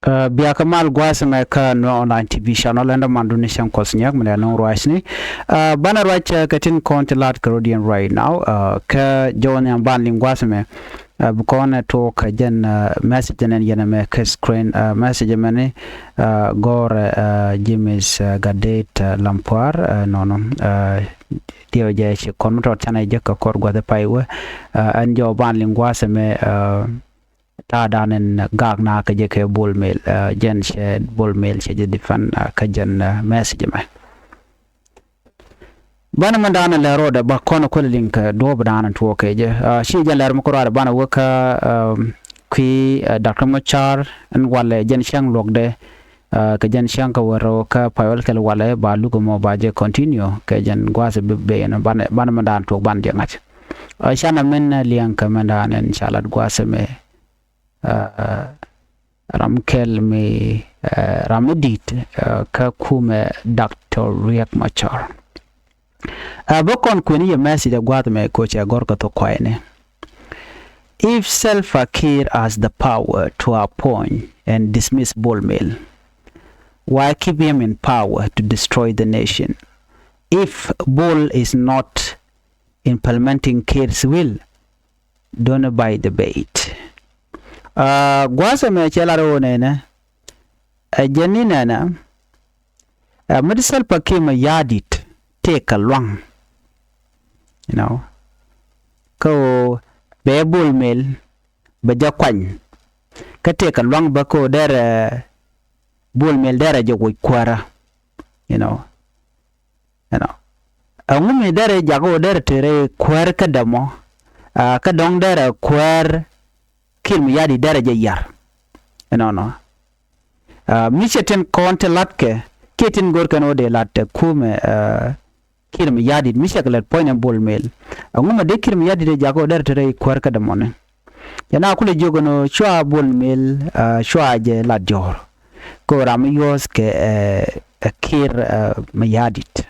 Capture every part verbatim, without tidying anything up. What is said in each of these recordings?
Biakä mal gua̱a̱th mɛ kä Nuer Online T V channel, ɛn däman duni cäŋ kuɔth nyäk mi lɛ nuŋ ruacni. Banɛ ruac kɛ tin kɔn ti lat kɛ rɔ̱diɛn right now, kä jɔw nhiam ban liŋ gua̱a̱th mɛ. Bi kɔn ɛ tuɔɔk kɛ jɛn message nɛn yɛn ɛmɛ kɛ screen, message mɛni gɔ̱rɛ James Gadet Lampuar nɔnɔ. Diɛw jɛ ci kɔn mi tɔt canɛ jɛ kɛ kɔr gua̱th pay wä. Ɛn jɔw ban liŋ gua̱a̱th mɛ. Ta̱a̱ dan in gak na kɛ jɛ kɛ Bol Mel, jɛn cɛ Bol Mel cɛ jɛ defend kä jɛn message mɛ. Banɛ mɛn dan in lɛ rɔɔdɛ ba kɔn kuɛl liŋ kɛ duɔ̱ɔ̱p dan in tuɔɔk kɛ jɛ. Ci jɛn lɛr mi kɛ ruaadɛ banɛ wä kä kui̱ Doctor Machar in walɛ jɛn cäŋ luɔkdɛ. Kɛ jɛn cäŋ kɛ wä rɛw kä payɔl kɛl walɛ ba luk mɔ ba jɛ continue kɛ jɛn gua̱a̱th bi ben banɛ mɛn dan tuɔɔk ban jɛ ŋa̱c. Canɛ mɛn liɛŋ kɛ mɛn dan in ca lat gua̱a̱th mɛ. Ram kɛl mi ram mi di̱t kä kumɛ Doctor Riek Machar. Bä kɔn kueni yɛ message a gua̱a̱th mɛ ko cɛ gɔr kä thok kuayni. If Salva Kiir has the power to appoint and dismiss Bol Mel, why keep him in power to destroy the nation? If Bol is not implementing Kiir's will, don't buy the bait. Gua̱a̱th ɛmɛ cɛ lar ɣöö nɛnɛ ɛ jɛn ni nɛnɛ ɛ mi ti Salva Kiir Mayardit tëëkɛ luaŋ. You know, kä ɣöö bɛ Bol Mel bɛ jɛ kuany kä tëëkɛ luaŋ bä kä ɣöö derɛ Bol Mel derɛ jɛ woc kuäärä. You know, ɛnɔ ɛŋu mi derɛ jak ɣöö derɛ te rɛy kuäär kä dämɔ kä dɔ̱ŋ derɛ kuäär Kiir Mayardit derɛ jɛ yar. Ɛnɔnɔ mi cɛ tin kɔn ti latkɛ kiɛ tin go̱rkɛn ɣöö dee lat ɛ kumɛ Kiir Mayardit mi cɛ kɛ lät puɔ̱ny ɛ Bol Mel. Ɛŋu mɛ dee Kiir Mayardit ɛ jak ɣöö derɛ te rɛy kuäär kä dämɔni. Jɛ na kulɛ jiök ɛn ɣöö cua Bol Mel cua jɛ lat jɔ̱ɔ̱r. Kɛ ɣöö ram mi yuɔ̱ɔ̱th kɛ ɛ Kiir Mayardit.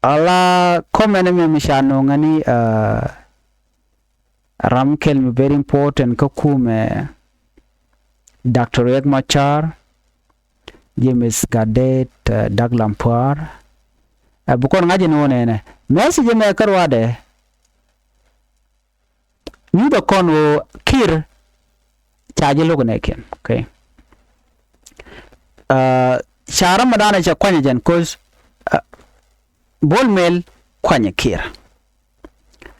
Ala comment mɛ mi ca no̱o̱ŋ ɛni ram kɛl mi very important kä kumɛ Doctor Riek Machar, James Gadet, Doug Lampuar. Ɛ bi kɔn ŋa̱c ɛn ɣöö nɛnɛ message mɛ kä ruadɛ. Nyuthɛ kɔn ɣöö Kiir ca jɛ lo̱k nɛɛkiɛn. Okay. Ca ram mi danɛ cɛ kuanyɛ jɛn cause Bol Mel kuanyɛ Kiir.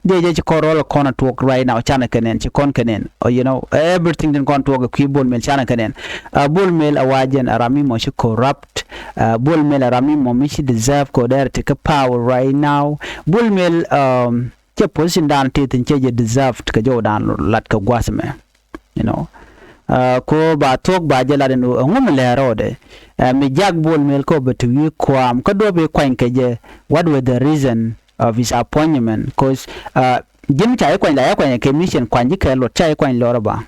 Diɛ jɛ ci kɔn rɔl kɔn a tuɔk right now canɛ kɛ nɛn ci kɔn kɛ nɛn. You know, everything din kɔn tuɔk kɛ kui̱ Bol Mel canɛ kɛ nɛn. Bol Mel a wa jɛn a ram mi mɔ ci corrupt. Bol Mel a ram mi mɔ mi ci deserve kɛ ɣöö derɛ ti kä power right now. Bol Mel cɛ position dan ti thin cɛ jɛ deserved kɛ jɔw dan lat kɛ gua̱th mɛ. You know, ko ba thuɔ̱k ba jɛ lat in ɣöö ɛŋu mi lɛr rɔɔdɛ mi jak Bol Mel kɔ bɛ ti wi̱i̱ kuam kä duɔ̱p i̱ kuany kɛ jɛ. What were the reason of his appointment? Cause ji̱n ca i̱ kuany la i̱ kuany kɛ mission kuany ji̱ kɛ luɔt ca i̱ kuany lɔr ba.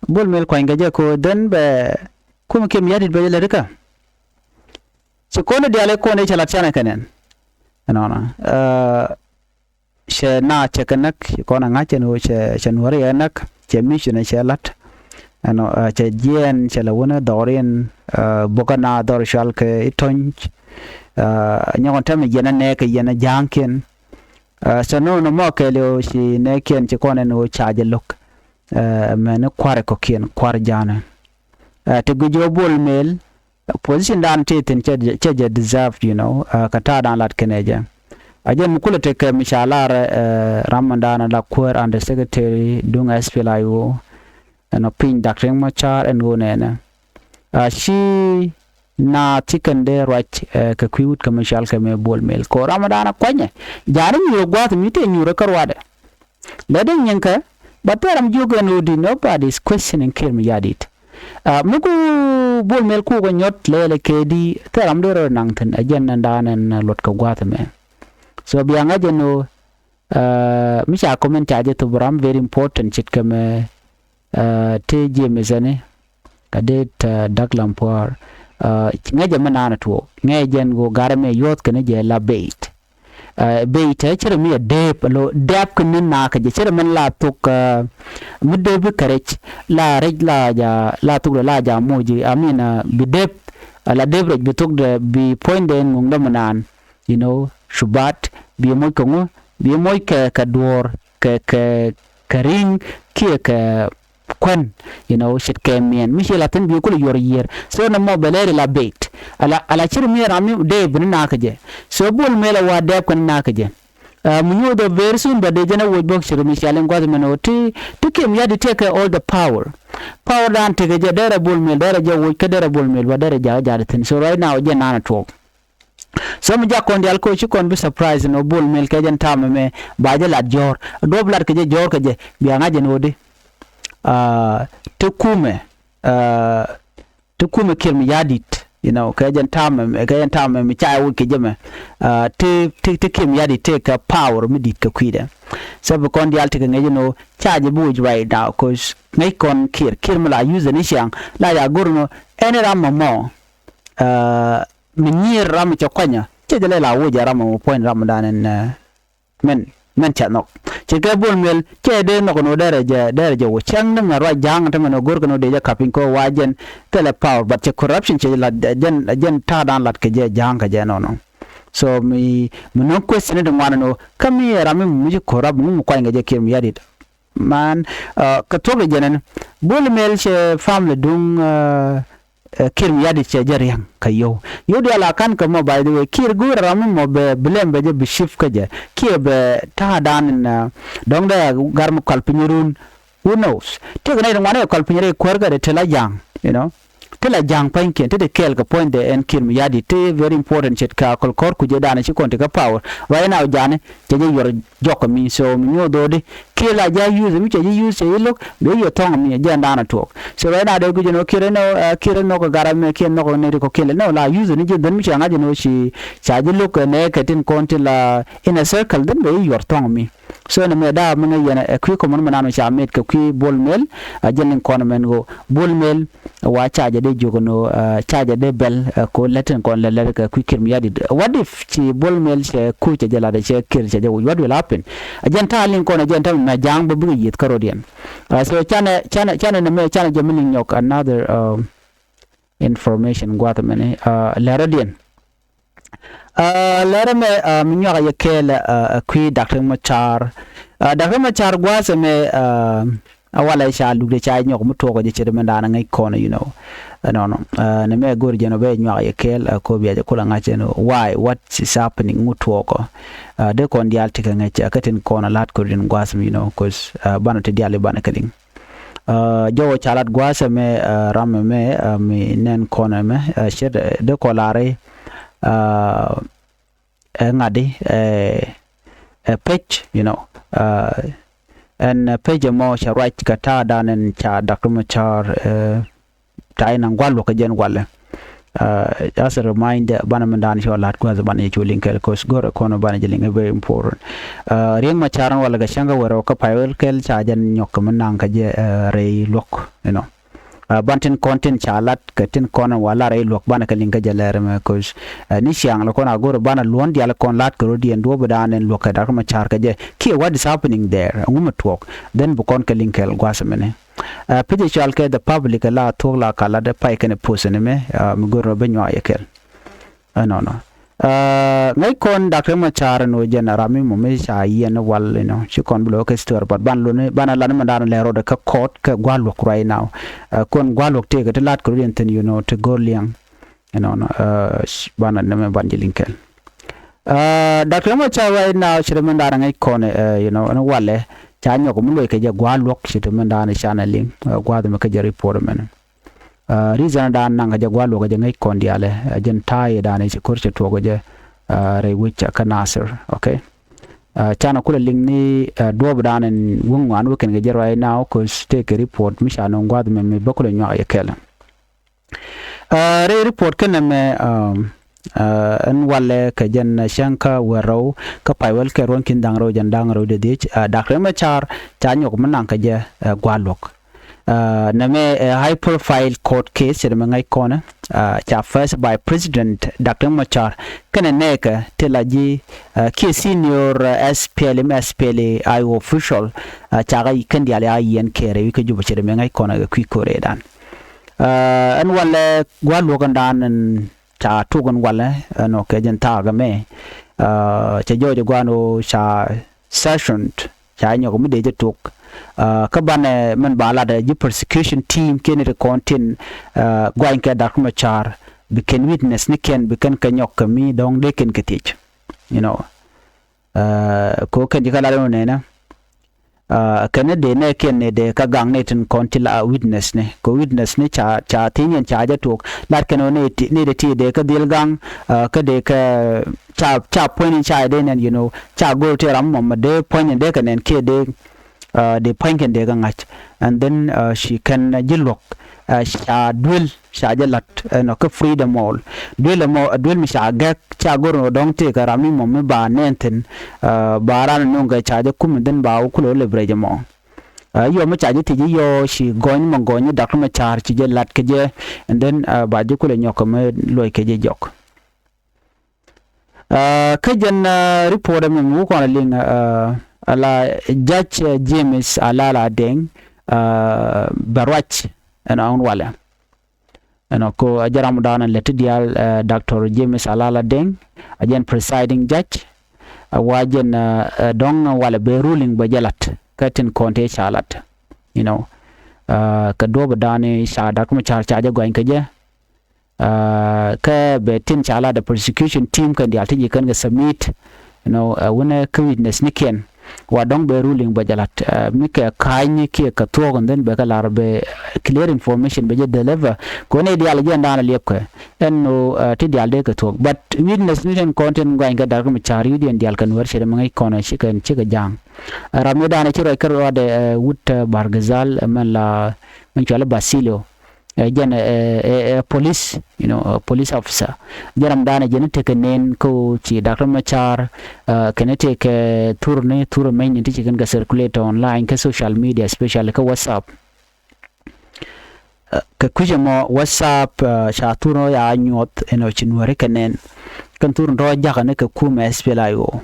Bol Mel kuany kɛ jɛ ko then bɛ kum Kiir Mayardit bɛ jɛ lɛ rikä. Ci kɔn i̱ diaal i̱ kɔn i̱ cɛ lat canɛ kɛ nɛn. Ɛnɔnɔ cɛ na cɛ kɛ näk ci kɔn a ŋa̱c ɛn ɣöö cɛ nuäri ɛ näk cɛ mi ci nɛ cɛ la̱t. Ɛnɔ cɛ jiɛɛn cɛ lɛ wunä dhɔriɛn bokä na dhɔr cual kɛ i̱ töny. Nyɔkɔn tɛmɛ yɛn ɛ nɛɛkɛ yɛn ɛ ja̱a̱ŋkiɛn. Cɛ no̱o̱n mɔ kɛɛliw ci nɛɛkiɛn ci kɔn ɛn ɣöö ca jɛ lo̱k. Mɛn i̱ kua̱r ɛ kɔ̱kiɛn kua̱r ja̱a̱nɛ. Ti guic ɣöö Bol Mel position dan ti thin cɛ jɛ deserve, you know, kɛ ta̱a̱ dan lat kɛnɛ jɛ. A jɛn mi kulɛ tekɛ mi ca lar ram mi dan la kuäär under secretary duŋ S P L A I O. Ɛn ɔ piny Doctor Riek Machar ɛn ɣöö nɛnɛ a ci naath ci kɛn dee ruac kɛ kui̱ wut kɛ mi cɔal kɛ mi Bol Mel kɛ ɣöö ram mi dan a kuanyɛ. Ja̱a̱n i̱ nyuur ɛ gua̱a̱th mi tëë nyuur ɛ kä ruadɛ. Lɛ dee nyiŋkɛ, but thil ram jiök ɛn ɣöö di nobody is questioning Kiir Mayardit. Mi ku Bol Mel kukɛ nyɔt lɛɛlɛ kɛ di thil ram dee rɔ naŋ thi̱n ɛ jɛn ɛn daan ɛn luɔt kɛ gua̱a̱th ɛmɛ. So bia ŋa̱c ɛn ɣöö mi ca comment ca jɛ thop ram very important ce̱tkɛ mɛ. Tëë jiɛ mi sɛni kɛ dee tɛ Doug Lampuar. Ŋäcɛ mi naan ɛ tuɔɔk ŋäcɛ jɛn ɣöö garɛ mɛ yuɔ̱th kɛn jɛ la beit. Bey te cɛ rɛ mi a dep lo dep kɛ ni na kɛ jɛ cɛ rɛ mɛn la thok mi dep bi kɛ rɛc la rɛc la ja la thok la ja moc I mean bi dep la dep rɛc bi thok de bi puɔ̱ny de ŋuŋ dämɛ naan. You know, shubat bi moc kɛ ŋu bi moc kɛ kɛ duɔ̱ɔ̱r kɛ kɛ kɛ ri̱ŋ kiɛ kɛ kuän. You know, ce̱tkɛ miɛn mi ci la thi̱n bi kulɛ yuɔr yiër. So nɔmɔ bɛ lɛri la beit ala ala cir mi ram mi dee bi ni nakä jɛ. So Bol Mel a wa dɛɛp kɛn nakä jɛ. Mi nyuuth ɔ very soon ba dee jɛn a woc bok cir mi cial in gua̱th mɛn ɔ ti ti Kiir Mayardit tekɛ all the power. Power dan tekɛ jɛ derɛ Bol Mel derɛ jɛ woc kä derɛ Bol Mel ba derɛ jakä jakä thi̱n. So right now jɛ nan a tuɔɔk. So mi jak kɔn dial ko ci kɔn bi surprise ni ɔ Bol Mel kɛ jɛn tam mɛ ba jɛ lat jɔr duɔp lat kɛ jɛ jɔr kɛ jɛ bia ŋa̱c jɛn ɣöö di. Ti kumɛ ti kumɛ Kiir Mayardit, you know, kɛ jɛn tam mɛ kɛ jɛn tam mɛ mi ca wi̱c kɛ jɛ mɛ. Ti ti ti Kiir Mayardit tëë kɛ power mi dit kɛ kui̱dɛ. So bi kɔn dial ti kɛ ŋäc jɛn ɣöö ca jɛ bi wi̱c right now cause ŋäc kɔn Kiir Kiir mi la use ni ciaŋ la ya go̱r ni ɣöö ɛn ram mɔ mɔ. Mi nyier ram cɛ kuanyä cɛ jɛ lɛ la woc ɛ ram mɔ puɔ̱ny ram dan ɛn mɛn mɛn cɛ nhɔk. Cɛ kɛ Bol Mel cɛ dee nhɔk ni wä derɛ jɛ derɛ jɛ wä cɛŋ ni mɛ ruac ja̱a̱ŋ ti mɛn wä go̱r kɛ ni wä dee jɛ kapiny kɛ wä wa jɛn thilɛ power but cɛ corruption cɛ lat jɛn jɛn ta̱a̱ dan lat kɛ jɛ ja̱a̱ŋ kɛ jɛ nɔnɔ. So mi mi nɔŋ question ni di ŋuan ni wä kä mi ɛ ram mi mi ci corrupt mi mi kuany kɛ jɛ Kiir Mayardit. Man kɛ thuɔ̱k di jɛn ɛn Bol Mel cɛ family duŋ. Kiir Mayardit cɛ jɛ ria̱ŋ kɛ yio̱w yio̱w diaal a ka̱n kɛ mɔ by the way Kiir go̱o̱r ram mi mɔ bɛ blame bɛ jɛ bi shift kä jɛ kiɛ bɛ ta̱a̱ dan in dɔ̱ŋ dee gar mi kɔl piny run. Who knows? Tëëk nɛy ti ŋuan ɛ kɔl piny rɛy kuäär kä dee ti la ja̱a̱ŋ, you know. Ti la ja̱a̱ŋ pa̱nykiɛn ti dee kɛɛl kɛ puɔ̱nydɛ ɛn Kiir Mayardit ti very important ce̱tkɛ a kɔl kɔr kucɛ dan ci kɔn ti kä power. Right now ja̱a̱ni cɛ jɛ yuɔr jɔk kɛ mi so mi nyuɔth do̱o̱di. Kiir la jɛ use mi cɛ ji̱ use cɛ ji̱ lo̱k bɛ yɛ thɔ̱ŋ mi jɛ dan a tuɔɔk. So right now dee guic ɛn ɣöö Kiir ɛn ɣöö Kiir ɛn nhɔk kɛ garɛ mɛ kiɛ nhɔk kɛ nɛy ti kɔ̱kiɛn lɛ nɛ ɣöö la use ni ji̱ dhɛn mi cɛ ŋa̱c ɛn ɣöö ci ca ji̱ lo̱k kɛ nɛ kɛ tin kɔn ti la in a circle dhɛn bɛ ji̱ yuɔr thɔ̱ŋ mi. So ɛn ɛmɛ da̱a̱ mi ŋäc yɛn ɛ kui̱ kɔmɔn mi nan ca met kɛ kui̱ Bol Mel. A jɛn liŋ kɔn ɛmɛn ɣöö Bol Mel wa ca jɛ dee jiök ɛn ɣöö ca jɛ dee bɛl ɛ ko̱ lät tin kɔn lät lät kɛ kui̱ Kiir Mayardit. What if ci Bol Mel cɛ kuc cɛ jɛ lat cɛ Kiir cɛ jɛ wi̱c, what will happen? A jɛn ta̱a̱ liŋ kɔn ɛ jɛn ta̱a̱ mi mɛ ja̱a̱ŋ bä bikɛ yieth kä rɔ̱diɛn. So canɛ canɛ canɛ nɛmɛ canɛ jɛ mi liŋ nyɔk another information gua̱th ɛmɛni lɛ rɔ̱diɛn. Lɛrɛ mɛ mi nyuak yɛ kɛɛl ɛ kui̱ Dak Riek Machar. Dak Riek Machar gua̱a̱th ɛmɛ a walɛ ca lukdɛ ca nyɔk mi tuɔɔkɔ jɛ ce̱t mɛn da̱a̱n ŋäc kɔn, you know. Ɛnɔnɔ nɛ mɛ go̱r jɛn ɔ bɛ nyuak yɛ kɛɛl ɛ ko̱ bia jɛ kulɛ ŋa̱c ɛn why, what is happening, ŋu tuɔɔkɔ. Dee kɔn diaal ti kɛ ŋäc kä tin kɔn a la̱t ko̱r jɛn gua̱a̱th ɛmɛ, you know, cause banɛ ti diaal i̱ banɛ kɛ liŋ. Jɔwä ca lat gua̱a̱th ɛmɛ ram ɛmɛ mi nɛn kɔn ɛmɛ ce̱t dee kɔ lari ɛ ŋa̱di ɛ pec, you know. Ɛn pec ɛmɔ cɛ ruac kɛ ta̱a̱ dan ɛn ca Dak Riek Machar ta̱a̱ in an gua̱l luɔ̱k kɛ jɛn walɛ. As a reminder banɛ mɛn da̱a̱n cɔ la̱t gua̱th banɛ jɛ cu liŋ kɛl cause go̱rɛ kɔn banɛ jɛ liŋ ɛ very important. Riek Machar in walɛ kɛ cäŋ kä wɛrɛ wä kä pay wɛl kɛl ca jɛn nyɔk kɛ mi naŋ kɛ jɛ rɛy luɔ̱k, you know. Ban tin kɔn tin ca lat kɛ tin kɔn wa lar rɛy luɔ̱k banɛ kɛ liŋ kɛ jɛ lɛr ɛmɛ cause ni ciaŋ lɛ kɔn a go̱rɛ banɛ luɔ̱n diaal kɔn lat kɛ rɔ̱diɛn duɔ̱ɔ̱p dan in luɔ̱k kɛ Dak Machar kɛ jɛ kiɛ what is happening there ɛŋu mi tuɔɔk. Then bi kɔn kɛ liŋ kɛl gua̱th ɛmɛni. Pecɛ cual kɛ the public la thuɔ̱k la kala dee pay kɛnɛ post ni mɛ mi go̱r rɔ ben nyuak yɛ kɛl. Ɛnɔnɔ ŋäc kɔn Dak Riek Machar ɛn ɣöö jɛn ram mi mɔ mi ca yiɛn wal, you know, ci kɔn bi lo̱k kɛ story but ban loni ban a lan mɛ dan lɛ rɔɔdɛ kä court kɛ gua̱l luɔ̱k right now. Kɔn gua̱l luɔ̱k tëëkɛ ti la̱t kɛ rɔɔdiɛn thi̱n, you know, ti go̱r liɛŋ. Ɛnɔnɔ ban a nɛmɛ ban jɛ liŋ kɛl. Dak Riek Machar right now ci ri mɛn da̱a̱n ŋäc kɔn, you know, ɛn walɛ ca nyɔk mi luɔc kɛ jɛ gua̱a̱r luɔ̱k ci ti mɛn da̱a̱n canɛ liŋ gua̱a̱th mi kä jɛ report mɛn. Reason da̱a̱n naŋ kɛ jɛ gua̱a̱r luɔ̱k kɛ jɛ ŋäc kɔn diaalɛ ɛ jɛn ta̱a̱ i̱ da̱a̱n ci ko̱r cɛ tuɔɔk kɛ jɛ rɛy wi̱c kä Nasir, okay. Canɛ kulɛ liŋ ni duɔ̱ɔ̱p da̱a̱n ɛn wäŋ ŋuan wä kɛn kɛ jɛ right now cause tëëkɛ report mi ca nöŋ gua̱a̱th mɛn mi bä kulɛ nyuak yɛ kɛl. Rɛy report kä nɛmɛ ɛn walɛ kɛ jɛn cäŋ kä wärɔw kä pay wɛl kɛ ruɔ̱n ki̱n da̱ŋ rɛw jɛn da̱ŋ rɛw dee dhiec. Dak Riek Machar ca nyɔk mi naŋ kɛ jɛ gua̱a̱r luɔ̱k. Nɛmɛ ɛ high profile court case cɛ nɛmɛ ŋäc kɔnɛ. Ca First Vice President Doctor Machar kɛnɛ nɛɛkɛ ti la ji̱ kiɛ senior S P L M, S P L A I O official, ca kɛ kɛn diaal ya yiɛn kɛɛrɛ wi̱i̱ kä Jubɛ ce̱t mi ŋäc kɔn kɛ kui̱ ko̱rɛ dan. Ɛn walɛ gua̱a̱r luɔ̱k ɛn dan ɛn ca tuk ɛn walɛ ɛn ɔ kɛ jɛn thaak ɛmɛ. Cɛ jɔɔc ɛ gua̱a̱r ni ɣöö ca session ca nyɔk mi dee jɛ tuk. Kä banɛ mɛn ba lat ɛ ji̱ prosecution team kiɛn ri kɔn tin guany kɛ Doctor Machar bi kɛn witness ni kɛn bi kɛn kɛ nyɔk kɛ mi dɔ̱ŋ dee kɛn kɛ thiec. You know, ko kɛn ji̱ kä lat ɛn nɛnɛ kɛn ni dee nɛ kiɛn ni dee kä gaŋ ni tin kɔn ti la witness ni kɛ witness ni ca ca thiec yɛn ca jɛ tuk lat kɛn ni ti ni dee ti dee kä dhil gaŋ kä dee kä ca ca puɔ̱ny ni ca dee nɛn, you know, ca go̱o̱r ti ram mɔmɔ dee puɔ̱ny ni dee kɛ nɛn kiɛ dee dee puɔ̱ny kɛn dee kɛ ŋa̱c. And then ci kɛn ji̱ luɔ̱k ca duel ca jɛ la̱t ɛnɔ kä freedom mall. Duel ɛmɔ duel mi ca gɛk ca go̱r ni dɔ̱ŋ tëëkɛ ram mi mɔ mi ba nɛn thi̱n ba ran nuŋ kɛ ca jɛ kum. And then ba wä kulɛ wä leverage ɛmɔ. Yɔ mi ca jɛ thiec yɔ ci gɔny mɔ gɔny Doctor Machar ci jɛ la̱t kɛ jɛ. And then ba jɛ kulɛ nyɔk kɛ mi luɔc kɛ jɛ jɔk. Kä jɛn report ɛmɛ mi wä kɔn a liŋ ala Judge James Alala Deng bɛ ruac ɛn ɔn walɛ. Ɛn ɔ ko a jɛ ram dan lɛ ti diaal Doctor James Alala Deng a jɛn presiding judge. A wa jɛn dɔŋ walɛ bɛ ruling bɛ jɛ lat kä tin kɔn tëë ca lat. You know, kɛ duɔ̱p dan ca Doctor Machar ca jɛ gɔny kɛ jɛ. Kä bɛ tin ca lat the prosecution team kɛn diaal ti ji̱ kɛn kɛ submit. You know, wunɛ kä witness ni kiɛn wa dɔ̱ŋ bɛ ruling bɛ jɛ lat mi kɛ ka̱ny kiɛ kɛ thuɔ̱k. And then bɛ kɛ lar bɛ clear information bɛ jɛ deliver. Kɛ wunɛ diaal jɛ dan a liɛp kɛ ɛn no ti diaal dee kɛ thuɔ̱k. But witness ni tin kɔn tin guany kɛ Doctor Machar yut yɛn diaal kɛ Nuɛr ce̱t mi ŋäc kɔn ci kɛn ci kɛ ja̱a̱ŋ. Ram mi dan ci ruac kä ruaadɛ wut Bargazal mɛn la mɛn cuali Basilio. Jɛn ɛ police, you know, police officer. Jɛn ram danɛ jɛn tekɛ nen kä ci Doctor Machar kɛn tekɛ thurni thur mɛnyni ti ci kɛn kɛ circulate online kä social media, especially kä WhatsApp. Kɛ kui̱c ɛmɔ WhatsApp ca thurni ya nyuɔth ɛn ɔ ci Nuɛri kɛ nen. Kɛn thurni tɔ jakä ni kɛ kumɛ S P L A I O.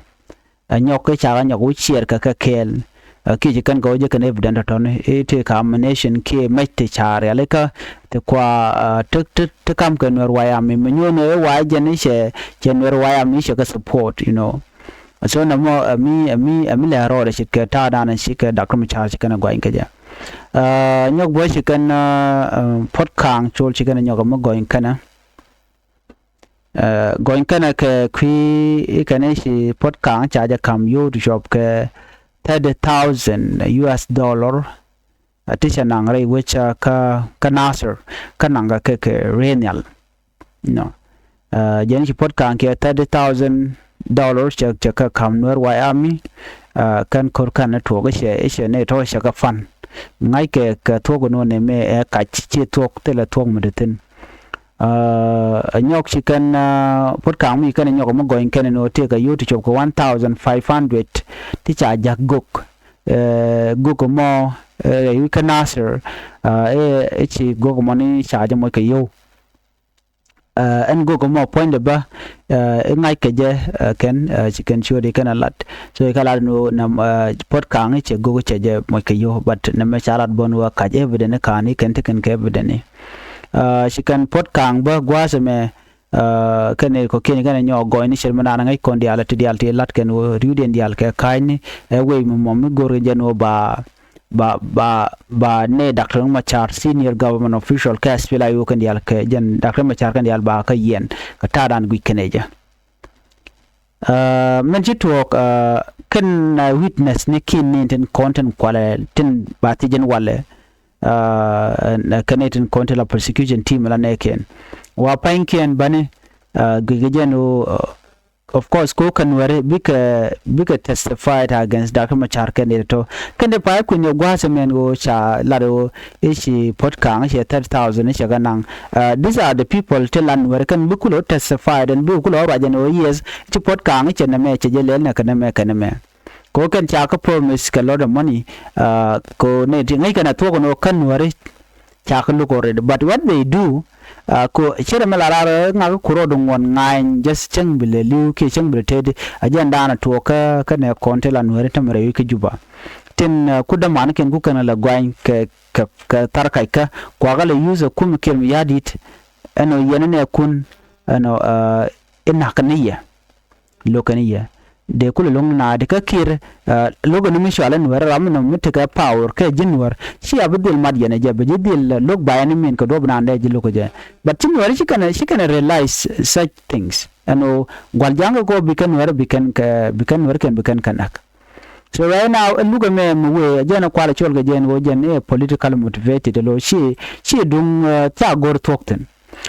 Ɛ nyɔk kä cakɛ nyɔk wä ciɛɛr kɛ kɛ kɛɛl. Ɛ kiɛ ci kɛn kɛ wä jɛ kɛn evident tɔ̱tɔ̱ni i̱ ti combination kiɛ mec ti ca rialikä ti kua ti ti ti kam kɛ Nuɛr White Army mi nyuɔn ɛ wa jɛn i̱ cɛ cɛ Nuɛr White Army i̱ cɛ kɛ support, you know. So nɛ mɔ ɛ mi ɛ mi ɛ mi lɛ rɔɔdɛ ci kɛ ta̱a̱ danɛ ci kɛ Doctor Machar ci kɛn ɛ gɔany kɛ jɛ. Ɛ nyɔk bä ci kɛn ɛ Puɔt Kaŋ col ci kɛn ɛ nyɔk ɛ mi gɔany kɛnɛ. Gɔny kɛnɛ kɛ kui̱ i̱ kɛn i̱ ci Puɔt Kaŋ ca jɛ ka̱m yio̱w ti cuɔp kɛ thirty thousand U S dollar. Ɛ ti cɛ naŋ rɛy wec kä kä Nasir kä naŋ kɛ kɛ kɛ rɛy nhial. Nɔ jɛn ci Puɔt Kaŋ kiɛ thirty thousand dollar cɛ cɛ kɛ ka̱m Nuɛr White Army. Kɛn ko̱r kɛn ni tuɔɔk i̱ cɛ i̱ cɛ ni tɔ̱ cɛ kɛ fan ŋa̱ckɛ kɛ thuɔ̱k ni wä ni mëë ɛ kac ci thuɔ̱k thilɛ thuɔ̱k mi ti thi̱n. Ɛ nyɔk ci kɛn Puɔt Kaŋ mi kɛn ɛ nyɔk mi gɔny kɛn ni wä tëëk ɛ yio̱w ti cop kɛ one thousand five hundred ti ca ja̱k gök. Gök mɔ ɛ wi̱i̱ kä Nasir ɛ ci gök mɔ ni ca jɛ moc kɛ yio̱w. Ɛn gök mɔ puɔ̱nydɛ bä i̱ ŋa̱ckɛ jɛ kɛn ci kɛn ciöt i̱ kɛn a lat. So i̱ kɛ lat ni wä nɛ Puɔt Kaŋ i̱ cɛ gök cɛ jɛ moc kɛ yio̱w, but nɛ mɛ ca lat bä ni wä kac evident i̱ ka̱n i̱ kɛn ti kɛn kɛ evident i̱ ci kɛn Puɔt Kaŋ bä gua̱a̱th ɛmɛ. Kɛn i̱ kɔ̱kiɛn kɛn i̱ nyɔɔk gɔɔyni cɛr mi naan ŋäc kɔn diaal ti diaal ti lat kɛn wä ri̱wdiɛn diaal kɛ ka̱a̱cni ɛ wec mi mɔm mi go̱r kɛ jɛn wä ba ba ba ba ne Doctor Machar senior government official kɛ S P L A I O kɛn diaal kɛ jɛn Doctor Machar kɛn diaal ba kä yɛn kɛ ta̱a̱ dan guic kɛn ɛ jɛ. Mɛn ci tuɔɔk kɛn witness ni kiɛn ni tin kɔn tin kualɛ tin ba thiec jɛn walɛ. Kɛn ni tin kɔn tin la prosecution team la nɛ kɛn wa pa̱ny kiɛn bani guic kɛ jɛn wä. Of course ko kɛ Nuɛri bikɛ bikɛ testify against Doctor Machar kɛn dee tɔ kɛn dee pay kui̱n yɛ gua̱a̱th mɛn ɣöö ca lat ɣöö i̱ ci Puɔt Kaŋ i̱ cɛ thirty thousand i̱ cɛ kɛ naŋ. These are the people ti lat Nuɛri kɛn bi kulɛ testify ɛn bi kulɛ ruac ɛn ɣöö yes ci Puɔt Kaŋ i̱ cɛ nɛmɛ cɛ jɛ lɛl nɛ kɛ nɛmɛ kɛ nɛmɛ. Ko kɛn ca kä promise kɛ lot of money. Ko nɛ ti ŋäc kɛn a thuɔ̱k ɛn ɣöö kä Nuɛri Ca kɛ look already, but what they do, uh, ko cɛ rɛ mɛ la rar ŋak ku rɔɔd ŋuɔn ŋa̱a̱ny, just cäŋ bi lɛ li̱w kiɛ cäŋ bi lɛ teti. A jɛn daanɛ tuɔɔk kä kä nɛ kɔn ti la Nuääri tämɛ rɛy wi̱c kä Juba. Tin, uh, ku däman kɛn ku kɛn lɛ guany kɛ kɛ kɛ thar kac kä kuakä lɛ use ɛ kum kiɛr mi ya̱di̱t. Ɛn ɔ yɛn nɛ kun ɛn ɔ, uh, inak ni yɛ. Lo̱kɛ ni yɛ dee kulɛ lo̱ŋ ni naadi kä Kiir, uh, lo̱kɛ ni mi cual in Nuɛr ram mi nɔm mi tekɛ power kɛ ji̱ Nuɛr. Ci a bi dhil mat yɛn ɛ jɛ, bi ji̱ dhil, uh, lo̱k ba yɛn ni min kɛ duɔ̱p naan dee ji̱ lo̱kɛ jɛ. But ci Nuɛr ci kɛn, ci kɛn realize such things. Ɛn ɣöö gua̱l ja̱ŋ kɛ kɔ bi kɛn Nuɛr, bi kɛn kɛ, bi kɛn Nuɛr kɛn, bi kɛn kɛ näk. So right now, ɛ lukɛ mɛ mi wee, ɛ jɛn ɛ kual ɛ cɔl kɛ jɛn ɣöö jɛn ɛ political motivated, ɛ lo̱ ci, ci duŋ, uh, ca go̱r thuɔ̱k thi̱n.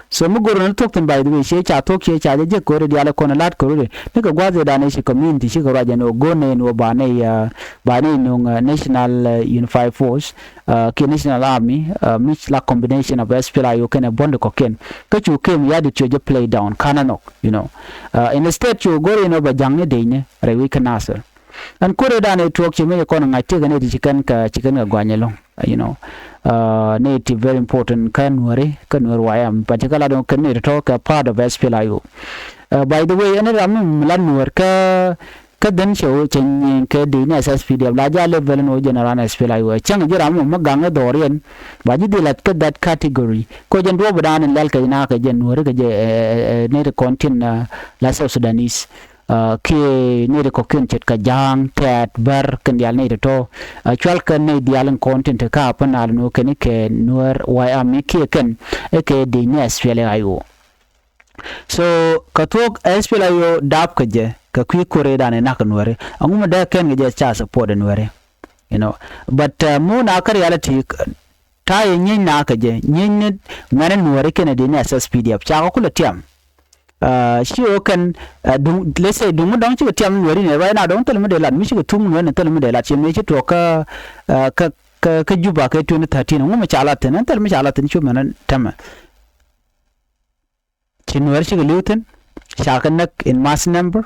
So mi go̱r ni thuɔ̱k thi̱n, by the way, ciɛ ca thuɔ̱k, ciɛ ca jɛ jek ko̱ri diaal kɔn la̱t ko̱ri ni kɛ gua̱th ëë dan ɛ ci community ci kɛ ruac ɛn ɣöö go̱r ni ɛn ɣöö ba ni, uh, ba ni nuŋ, uh, National, uh, Unified Force, uh, kiɛ National Army, uh, mi la combination of S P L A I O kɛnɛ buɔ̱ndi kɔ̱kiɛn. Kä cu kem ya̱di̱t cu jɛ play down, ka̱n ɛ nhɔk, you know. Uh, instead cu go̱r ɛn ɣöö ba ja̱ŋ ni dec ni rɛy wi̱c kä Nasir. Ɛn ko̱r ëë dan ɛ tuɔɔk ci mi jɛ kɔn ŋa̱c tiɛk ni ti ci kɛn kɛ, ci kɛn kɛ guany ɛlɔ̱ŋ. You know, uh, ni ti very important kä Nuääri, kä Nuäär Y M, but ci kɛ lat ɔ kɛn ni ti tɔ̱ kɛ part of S P L A I O. Uh, by the way, ɛn ram mi lat Nuäär kä, kä dhen cɛ ɣöö cɛ nyieny kɛ dec ni S S P D F la ja level ni ɣöö jɛn ran S P L A I O. Cäŋ ji̱ ram mi gaŋ ɛ dhɔriɛn ba ji̱ dhil lat kä that category. Kɛ ɣöö jɛn duɔ̱ɔ̱p dan in lɛl kɛ ji̱ na kɛ jɛn Nuääri kɛ jɛ, eh, eh, eh, ni ti kɔn tin, uh, la South Sudanese. Uh, kiɛ nɛy ti kɔ̱kiɛn ce̱tkɛ ja̱a̱ŋ, tɛ̈t, bär, kɛn diaal nɛy ti tɔ̱. Uh, cual kɛ nɛy diaal in kɔn tin te kä Upper Nile ni wä kɛn kɛ Nuäär Y M kiɛ kɛn ɛ kɛ dec ni S P L A I O. So kɛ thuɔ̱k S P L A I O dap kɛ jɛ kɛ kui̱ ko̱r ëë dan ɛ nak kɛ Nuääri. Ɛŋu mi dee kɛn kɛ jɛ ca support ɛ Nuääri. You know, but, uh, mi wä na kä reality, ta̱a̱ yɛ nyieny na kɛ jɛ, nyieny ni ŋuɛ̈ni Nuääri kɛnɛ dec ni S S P D F. Cakɔ kulɛ tiam. Uh, ci ɣöö kɛn, uh, duŋ, let's say, duŋ mi dɔ̱ŋ cikɛ tiam Nuääri ni right now, dɔ̱ŋ thil mi dee lat, mi cikɛ thum Nuääri ni thil mi dee lat, ci mëë ci tuɔɔk kä, uh, kä, kä, kä Juba kɛ twenty thirteen, ŋu mi ca lat thi̱n, ɛn thil mi ca lat thi̱n cu mɛn tɛmɛ. Ci Nuääri cikɛ li̱w thi̱n, ca kɛ näk in mass number,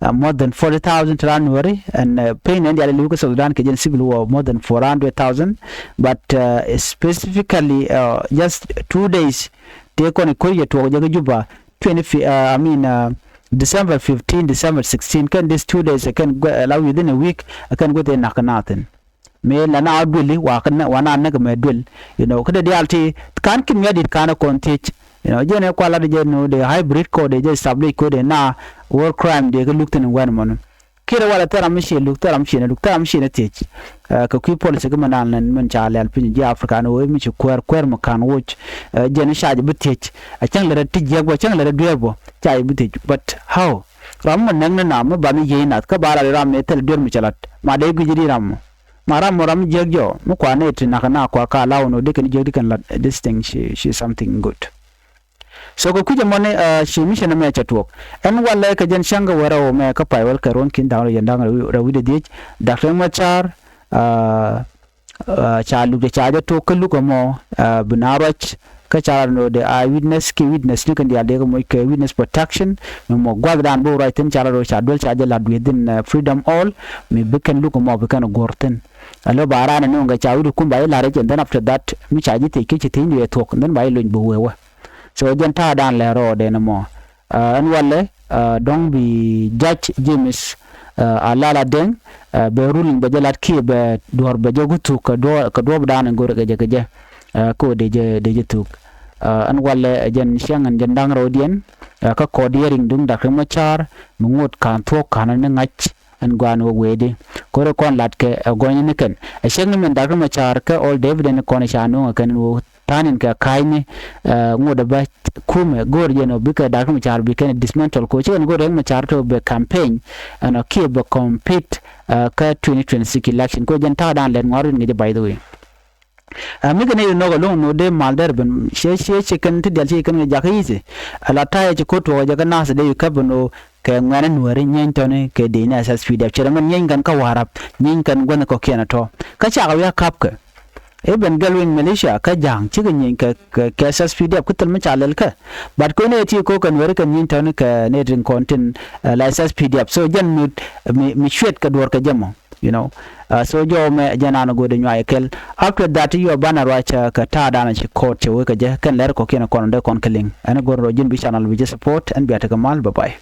uh, more than forty thousand ti raan Nuääri, and, uh, piny nɛn diaal li̱w kä South Sudan kɛ jɛn civil war, more than four hundred thousand, but, uh, specifically, uh, just two days, tëë kɔn i̱ ko̱r yɛ tuɔɔk jɛ kä Juba, twenty, uh, I mean, uh, December fifteen, December sixteen, kɛn these two days, kɛn, uh, la within a week, kɛn guäth ëë nak kɛ naath thi̱n. Mëë la na duëli, wa kɛ nɛ, wa na näk mɛ duël, you know, kä dee diaal ti, ka̱n kim ya dit ka̱n ɛ kɔn thiec, you know, jɛn ɛ kual lat jɛ nu dee hybrid kɔ dee jɛ establish kɔ dee na war crime dee kɛ luk thi̱n in wɛn mɔni. Kir ɛ walɛ thil ram mi ciɛ luk, thil ram ciɛ ni luk, thil ram ciɛ ni thiec. Uh, kɛ kui̱ policy kä mɛ naan nɛn min ca lɛl piny ji̱ Africa ni wee mi ci kuɛɛr, kuɛɛr mi ka̱n woc. Uh, jɛn ca jɛ bi thiec. A cäŋ lɛ rɛ ti jiɛk bɔ, cäŋ lɛ rɛ dueer bɔ, ca jɛ bi thiec. But how? Ram mi näk ni na mi ba mi yiey nath kä ba lat ram mi thil dueer mi cɛ lat. Ma dee guic di ram mɔ. Ma ram mɔ ram jiäk jɔ mi kua nɛy ti nak na kua ka law nɔ di kɛn jiäk di kɛn lat, this thing ci, ci something good. So kɛ kui̱c ɛmɔni, uh, ci mission ɛmɛ cɛ tuɔɔk. Ɛn walɛ kɛ jɛn cäŋ kɛ wɛrɛ wä mɛ kä pay wɛl kɛ ruɔ̱n ki̱n da̱ŋ rɛw jɛn da̱ŋ rɛw wi̱cdɛ dhiec. Da̱k rɛw mɛ car, uh, uh, ca luk jɛ ca jɛ tok kä luk ɛmɔ, uh, bi na ruac. Kä ca lat nɔ dee eye witness kiɛ witness ni kɛn diaal dee kɛ moc kɛ witness protection. Mi mɔ gua̱thdan bi ruac thi̱n ca lat nɔ ca duel ca jɛ lat within, uh, Freedom Hall. Mi bi kɛn luk ɛmɔ bi kɛn guɔ̱r thi̱n. A lɔ ba raan ɛ nuŋ kɛ ca wi̱cdɛ kum ba ji̱ la̱r i̱ cɛ, and then after that mi ca ji̱ thiec kä ci thiec ni ɛ thuɔ̱k, and then ba ji̱ lony bi wee wä. So jɛn ta̱a̱dan lɛ rɔɔdɛ ni mɔ. Uh, ɛn walɛ, uh, dɔ̱ŋ bi Judge James, uh, Alala Deng, uh, bɛ ruling bɛ jɛ lat kiɛ bɛ duɔ̱r bɛ jɛ guthuk kɛ duɔ̱-, kɛ duɔ̱ɔ̱pdan in go̱rɛ kɛ jɛ kɛ jɛ. Uh, kɛ wä dee jɛ, dee jɛ thuk. Uh, ɛn walɛ, uh, jɛn ciaŋ ɛn jɛn da̱ŋ rɛwdiɛn, uh, kä kɔɔt hearing duŋ Dak Riek Machar mi ŋot ka̱n thuɔ̱k ka̱n ni ŋa̱c. Ɛn gua̱a̱n wä weedi ko̱ri kɔn lat kɛ ɛ gɔny ni kɛn ɛ cɛk ni min Dak Riek Machar kä Old David ɛn kɔn ca nuŋ ɛ kɛn wä tha̱a̱n in kɛ ka̱a̱cni, ɛ, ŋot ɛ bä kumɛ go̱o̱r jɛn ɔ bikɛ Dak Riek Machar bikɛn dismantle ko ci kɛn go̱o̱r Riek Machar to bɛ campaign ɛn ɔ kiɛ bɛ compete, ɛ, kä twenty twenty-six election ko jɛn ta̱a̱ da̱a̱n lɛt ŋuar in ŋi̱cɛ, by the way. Ɛ, mi kɛ nɛy ti nɔk ɛlɔ̱ŋ ni wä dee mal dɛr ben ciɛ ciɛ ciɛ kɛn ti dial ciɛ kɛn kɛ jakä yithi. Ɛ la ta̱yɛ ci ko̱t tuɔɔk jɛ kä nath dee wi̱i̱ käp ben wä kɛ ŋuɛ̈ni Nuääri nyieny tɔ̱ni kɛ dec ni S S P D F. Ciɛ rɛ mɛn nyieny kɛn kä Warap, nyieny kɛn guänh kɔ̱kiɛn ɛ tɔ̱. Kä cakɛ wi̱i̱ a ka̱pkɛ. I̱ ben gɛl weny militia kä ja̱a̱ŋ cikɛ nyieny kɛ, kɛ, kɛ S S P D F kä thil mi ca lɛl kɛ. But kɔn ëë ti ko̱k kɛ Nuääri kɛ nyieny tɔ̱ni kɛ nɛy tin kɔn tin, ɛ, la S S P D F. So jɛn mi, mi, mi cuɛt kɛ duɔ̱ɔ̱r kɛ jɛ mɔ. You know, uh, so jɔw mɛ jɛ nan go̱o̱dɛ nyuay kɛl. After that, yɔ banɛ ruac, uh, kɛ ta̱a̱ danɛ ci court cɛ wee kɛ jɛ kɛn lɛr kɔkiɛn kɔn dee kɔn kɛ liŋ. Ɛn go̱o̱r rɔ ji̱n bi channel bi jɛ support, ɛn bia tekɛ mal. Bye bye.